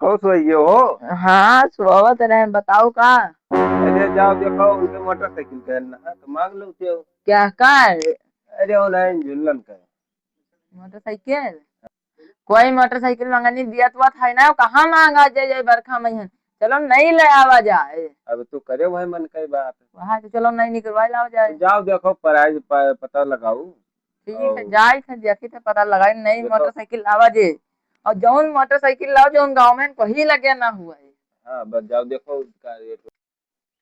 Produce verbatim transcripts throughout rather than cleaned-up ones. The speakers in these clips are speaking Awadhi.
कहो सोइए हो? हाँ, सोवत रहे, बताओ का? अरे जाओ देखो, उनके मोटरसाइकिल का है ना, तो मांग लो उसे। क्या का है? अरे online झुल्लन का है। मोटरसाइकिल? कोई मोटरसाइकिल मंगनी दियत वत है ना, कहाँ मांगा जाए, जाए बरखा में है। चलो नहीं ले आवा जाए। अब तू करे भाई मन कई बात। वहाँ से चलो नहीं निकलवाई लावा जाए। जाओ देखो, प्राइस प-, पता लगाओ। ठीक है, और जाई थे, देखी थे, पता लगाई, नई देखो। मोटरसाइकिल लावा जे। और जौन मोटरसाइकिल लाओ, जौन गाँव में कहीं लगे ना हुआ है। हाँ, बस जाओ, देखो उसका रेट।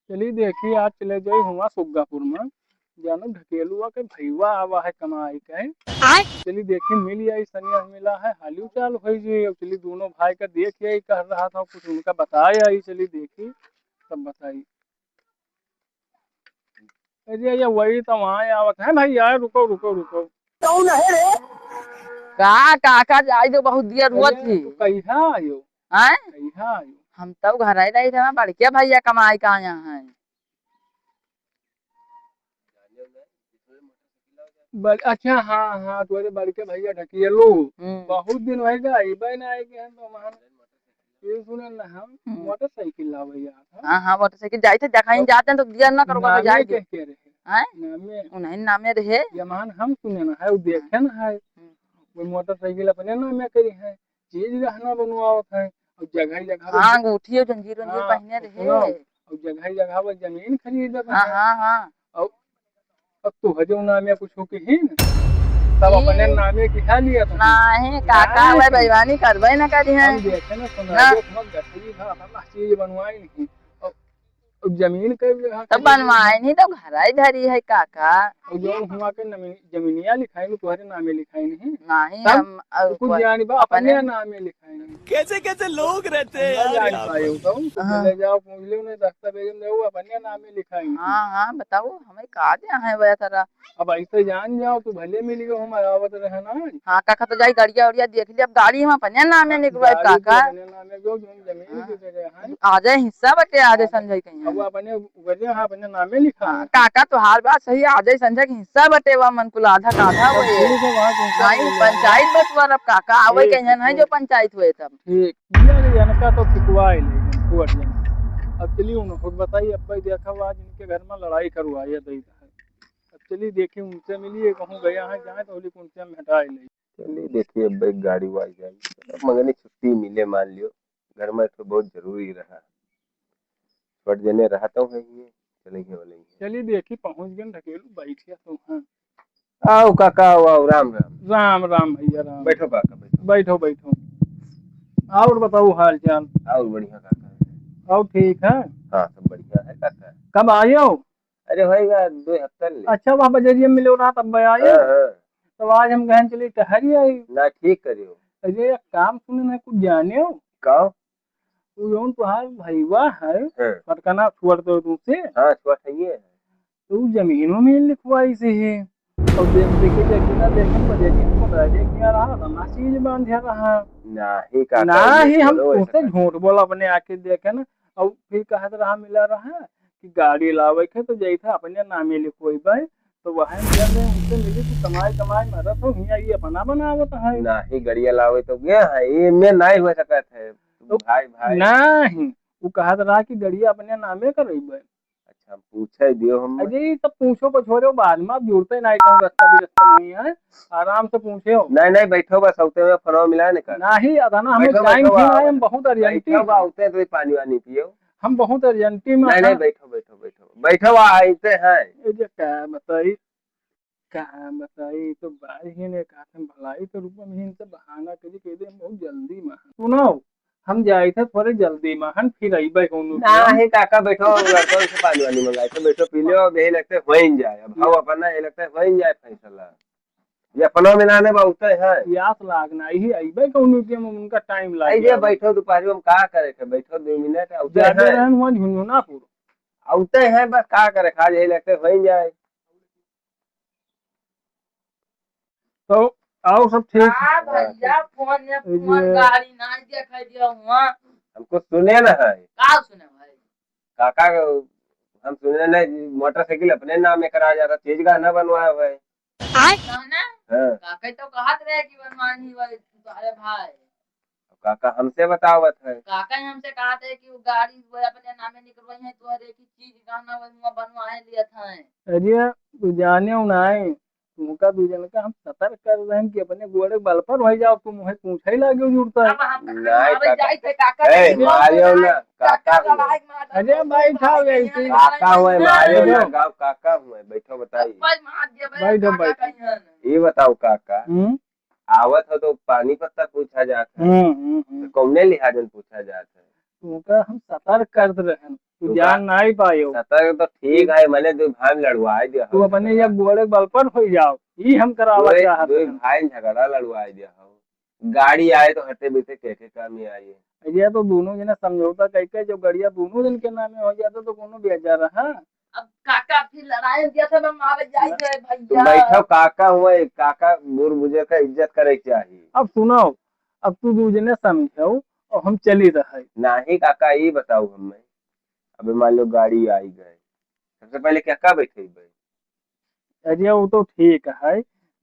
चली देखी, आज चले जाई हुआ सुग्गापुर में, जानो ढकेलुआ के भईवा आवा है कमाई के। आय? चली देखी, मिल आई, सनिया मिला है, हालियो चाल होई जी। अब चली दोनों भाई का देख आई, कह रहा था कुछ उनका बताए आई, चली देखी, तब बताई। अरे, ये वही तो वहाँ आवत है भैया, रुको, रुको, रुको। कौन है रे? का, काका जाई दो, बहुत देर हुआ अरे, थी। तू कहिया आयो? हैं? कहिया आयो? हम तो घर ही रही थे, बड़के भैया कमाई का आया है। बड़-, अच्छा, हाँ, हाँ, तोरे बड़के भैया ढकेलू। हम्म। बहुत दिन होइगा, अइबे ना आए के हैं तो हमार। ये सुने ना, हम हम्म। मोटरसाइकिल लावे यार, हाँ? हाँ, हाँ, मोटरसाइकिल जाई थे, जहाँ ही तो जाते हैं तो दिया ना करो, बाबा, नामे जाई के दो। के रहे? हैं? नामे? उन्हीं नामे रहे। ये मान हम सुने ना है, वो देखे ना है। हम्म। वो मोटरसाइकिल अपने नामे करी है, चीज गहना बनवावत है, और जगह जगह हाँ, अंगूठी और जंजीर वंजीर हाँ, पहने रहे। सुनो, और जगह जगह पर जमीन खरीदत हाँ, है। हाँ, हाँ। और अब तू हजो नामे कुछ हो के ही न, तब अपने ई नामे की खा लिया था। नहीं, काका, नहीं। हमें बेईमानी करबे न करी है। हम देखे ना, सुना ना। ये बहुत गठरी था, अपन चीज बनवाई नहीं। और, और जमीन के भी हाँ तब खरीद बनवाई नहीं, तो घर ही धरी है, काका। और जो हुआ के नमी-, जमीनिया लिखाई नहीं, तुम्हारे नामे लिखाई नहीं। नहीं, तब हम, और तू कुछ कोई जानी बा, अपने अपने नामे लिखाई। कैसे कैसे लोग रहते हैं यार यहाँ पर। हाँ। ले जाओ, पूछ लो, उन्हें दस्तावेज में वो अपने नाम में लिखाई। हाँ, हाँ, बताओ, हमें का दे है वह सारा। अब ऐसे जान जाओ, तू भले मिल गयो, हम आवत रहे ना। हाँ, काका, तो जाई गाड़िया उड़िया देख ली, अब गाड़ी हम अपने नाम में हाँ, निकलवाई, गाड़ी तो काका। अपने नाम में जो, जो जमीन हाँ। की जगह है। आजे हिस्सा बटे, आजे हाँ। संजय कहीं अब है। अपने उगरे, हाँ, अपने नाम में लिखा हाँ, है। काका, तोहार बात सही, आजे संजय के हिस्सा बटे, वह मन कुल आधा का आधा तो हुए। ठीक है, वहाँ पंचायत नहीं, में। पंचायत बटवार अब काका, आवे ठीक, कहीं है, ठीक। जो पंचायत हुए तब। ठीक। दिया के जनका तो फिकवाए ले, कोर्ट जनका। अब चलिए उन, खुद बताइए, अब भाई देखा हुआ आज इनके घर में लड़ाई करवाई है, दई है। अब चलिए देखिए उनसे मिलिए, कहूँ गया है, जाए तो होली उनसे हम हटाए ले। चलिए देखिए, अब एक गाड़ी वाई जाए, अब मंगनी छुट्टी मिले, मान लियो, घर में तो बहुत जरूरी रहा। छोट जने रहा तो है ही, चले ही वाले ही। चलिए देखी, पहुँच गए ढकेलू, बैठिया तो हाँ। आओ काका, आओ, आओ, राम राम। राम राम भैया, राम। बैठो काका, बैठो। बैठो, बैठो। और बताओ हाल चाल? और बढ़िया काका। और ठीक है? हाँ, सब बढ़िया है काका। कब आयो? अरे होएगा दो हफ्ता ले। अच्छा, वहाँ बजरिया में मिलो रहा तब आयो? हाँ, हाँ। तो आज हम गहन चले टहरी आई। ना, ठीक करियो। अरे, एक काम सुने ना, कुछ जाने हो? का? वो जौन तुहार भईवा है, हाँ। पटकना छुअर तो तुमसे। हाँ, छुअर है ये। तो उ जमीनो में लिखवाई से है। और देख, देखे, देखे ना, देखे, पता नहीं, पता नहीं क्या रहा, तो ना चीज बांधे रहा। नाही, काका, ना ये ही हम थोड़ो ऐसा तुमसे कर झूठ बोला अपने आके देखे ना, और फिर कहत रहा, मिला रहा कि गाड़ी लावे के तो जैसे अपने नामे लिखवाई भाई, तो वह हम कह रहे हैं, उनसे मिली, तू कमाई, कमाई मारत हो, हियाँ ये अपना बनावत है। नाही, गड़िया लावे तो गया है, ये में नाही हो सकत है। तो भाई, भाई। नाही, वो कहत रहा कि गड़िया अपने नामे करइबे। अच्छा, हम पूछे दियो हम। अरे, ये सब पूछो को छोड़ो, बाद में आप जुड़ते नाही, कहूँ रास्ता भी रास्ता नहीं है, आराम से पूछो। नहीं, नहीं, बैठो, बस होते हुए फोनवा मिलाए ना कर। नाही, अदा ना, हमें बैठो, टाइम बैठो, भी आओ, नहीं, हम बहुत अर्जेंटी बैठो, में। बा, होते हैं तो पानी वानी पियो। हम बहुत अर्जेंटी में नहीं, नहीं, हैं। बैठो, बैठो, बैठो, बैठो, बा, आते हैं। ये जो क्या बताई, का बताई, तो बाई ही ने कहा था, भलाई तो रूपम ही इनसे बहाना करी, कह दे, हम बहुत जल्दी में हैं। सुनो, हम जाए थे थोड़े जल्दी में, हम फिर अइबे कौनो दिन। नाही काका, बैठो, लड़का से पानी वानी मंगाए थे, बैठो, पी लो, अब यही लगते होइन जाए, अब हम अपना ये लगते होइन जाए फैसला। ये अपना में नाने बहुत है। प्यास लागना, यही अइबे कौनो दिन, उनका टाइम लाग आई जे गया। बैठो, दोपहर में हम का करे थे, बैठो दो मिनट, आउते जाबे हैं। रहन हुआ झुनझुनापुर। आउते हैं, बस का करे, खा यही लगते होइन जाए। तो और सब ठीक? का भैया, फोन में ए फोन जे गाड़ी नहीं देखाई दिया हुआ। हमको सुने ना है। का सुने भाई? काका, हम सुने ना, मोटरसाइकिल अपने नाम में करा जाता, चीज का ना बनवाया भाई। आय? कहना? हाँ। काका तो कहत रहे कि बनवानी भाई, तुम्हारे भाई। अब काका हमसे बतावत है। काका ही हमसे कहत है कि वो गाड़ी वो अपने नामे निकलवाई है, तोहरे की चीज गहना वो हुआ बनवाए लियत है। अरे, तू जाने हो ना है, तुमका दू जन का हम सतर्क कर रहे हैं कि अपने गोड़े बल पर हो जाओ, तुम वही पूछे लागे जुड़ता है। अब हम नहीं, काका। जाई थे, काका ए, नहीं मारियो ना, काका काका हुआ। लड़ाई मार अरे, बैठा हुआ ऐसे। काका हुआ, मारियो ना, गाँव काका हुआ, बैठो बताई। कोई मार दिया, बैठो, काका बैठो। कहीं है ना। ये बताओ काका, हम्म? आवत हो तो पानी पत्ता पूछा जात है। हम्म, हम्म, हम्म। तो कौने लिहाजन पूछा जात है? तुमका हम सतर्क करत रहन, तू तुमका जान नाई पायो। सतर्क तो ठीक है, मैंने दो भाई में लड़वाए दिया तू हो। अपने एक गोड़े बल पर हो जाओ, ई हम करावा दो, चाहत दो रहन। भाई में झगड़ा लड़वाए दिया हो। गाड़ी आए तो हटे बैठे के, के काम ही आई है। ये तो दोनों जने समझौता करके जो गड़िया दोनों जन के नामे हो जाता तो कोनो बेजा रहा। अब काका फिर लड़ाई दिया था, मैं मारे जाई थे तू भैया। बैठो, काका हुआ, काका बूढ़ बुजुर्ग का इज्जत करे के चाहिए। अब सुनो, अब तू दू जने समझो और हम चली रहे। नाही काका, ई बताओ हमें, अबे मान लो गाड़ी आई गए, सबसे पहले क्या का बैठेबे? अरे वो तो ठीक है,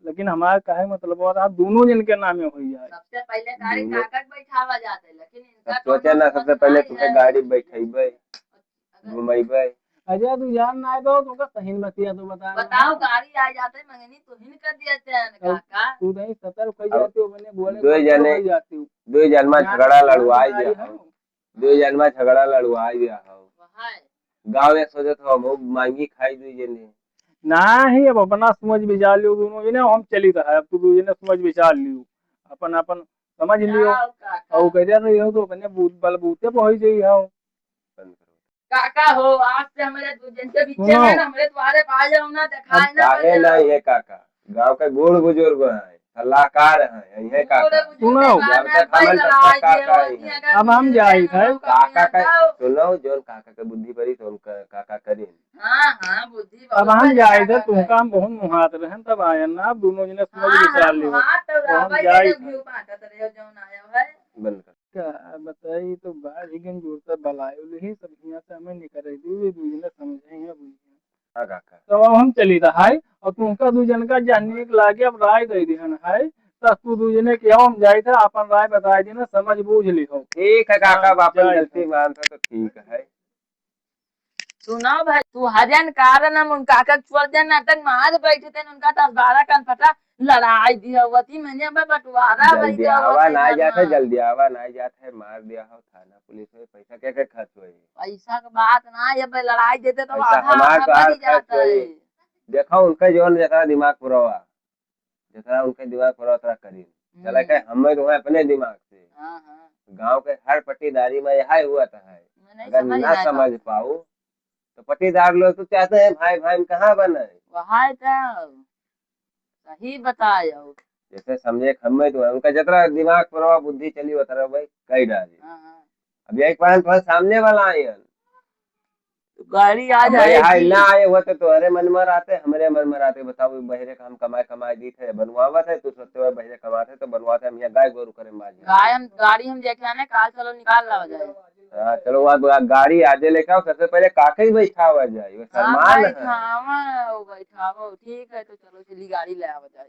लेकिन हमार कहे मतलब और आप दोनों जन के नामे हो जाए। सबसे पहले गाड़ी दोनों काका के बैठावा जाते, लेकिन इनका अब सोचे दोनों ना, सबसे पहले तुम्हें गाड़ी बैठेबे, घुमैबे। अरे तू जान ना दो, तुमका सही में बतिया तो बता रहा बताओ, हूँ। गाड़ी आ जाते मंगनी तो हिन कर दिया चैन अब काका। तू नहीं सतर्क हो अब जाते हो, मैंने बोले दो तो जने, हो जाते हो। दो जन में जान झगड़ा ना लड़वाई गाड़ी दिया हो। हो। दो जन में झगड़ा लड़वाई दिया हो। वहाय। गाँव में सोचत हो, हम मांगी खाई दो जने। नाही, अब अपना समझ विचार लियो दोनों जने, हम चली रहा है, अब तू दो जने समझ विचार लियो, अपन अपन समझ लियो। जाओ काका। और कह रहे हो तो अपने बूत, बलबूते पे हो जाई हो। बंद करो। काका हो, आज से हमारे दू जन के बीच सुनो। में ना, हमारे द्वारे पे आ जाओ ना, दिखाए अब ना काहे बजाओ। नहीं है काका, गाँव के बूढ़ बुजुर्ग हैं, सलाहकार हैं, यही है काका। बूढ़ बुजुर्ग सुनो। जब तक हमन तब तक काका ही हैं। अब हम जाई थे। काका का सुनो, जोन काका के बुद्धि परी तो उनका काका करी। हाँ, हाँ, बुद्धि अब बहुत हम बड़ी जाई थे, ताकत है। तुमका हम बहुत मुहात रहन, तब आयन ना, अब दोनों जने समझ हाँ, विचार हाँ, लियो। मुहात तो तो हम रहबे जाई करे, थे। घिउ बांटत रहे, जौन आया है। बंद कर। का बताई, तो बाढ़ ही गन जोरता बलायो लेही, सब हियां से हमें निकर दी, वे दू जने समझे हैं, बुझे हैं। हाँ, काका। तो अब हम चली रहा है, और तुमका दू जन का जानने के लागे अब राय दे दिहन है, तो तू दू जने के हम जाई थे, अपन राय बताई देना, समझ बूझ ली हो। ठीक है काका, हाँ, अब अपन जाई गलती थे। मानता तो ठीक है। सुनो भाई, तू हरियन कारण हम उन काका के छोड़ देन, नाटक मार बैठे थे, उनका दस बारह कन फटा लड़ाई दिया हुआ थी, मैंने अब बंटवारा भाई जल्दी दिया हुआ आवा थी ना घर जात है, में। जल्दी आवा ना जात है, मार दिया हो थाना पुलिस में, पैसा के के खर्च होई? पैसा के बात ना है, अब लड़ाई देते तो पैसा आधा हमार आधा तो बढ़ हाथ ही जाता खर्च होई। है। देखो उनका जौन जतरा दिमाग पुरावा, जतरा उनके दिमाग पुरावा उतरा करी। चला हम्म। के हमें तो है अपने दिमाग से। हाँ, हाँ। गाँव के हर पट्टीदारी में यह हुआ था है। मैं नहीं अगर समझ ना रहा था। समझ पाऊ तो पट्टीदार लोग तो चाहते हैं भाई भाई में कहाँ बने। वहाय तो सही बतायो। जैसे समझे हमें तो है, उनका जतरा दिमाग पुरावा बुद्धि चली उतरा भाई कई डाली। हाँ, हाँ। अब यही कारण थोड़ा सामने वाला आए हैं। तो गाड़ी आ अब जाए भाई, हाय कि ना आए हुआ तो तोहरे मन में रहते, हमरे मन में रहते। बताओ, बहरे का हम कमाए, कमाए दी थे, बनवावत है, तू सोचते हुए बहरे कमाते तो बनवाते, हम यहाँ गाय गोरू करे मार जाए। गाय हम, गाड़ी हम देखे आने, काल चलो निकाल लावा जाए। हाँ, चलो, वो गा-, गाड़ी आजे लेके आओ, सबसे पहले काके ही बैठावा जाए, वो हाँ, सम्मान है। बैठावा, वो बैठावा, ठीक है, तो चलो चली गाड़ी ले आवा जाए।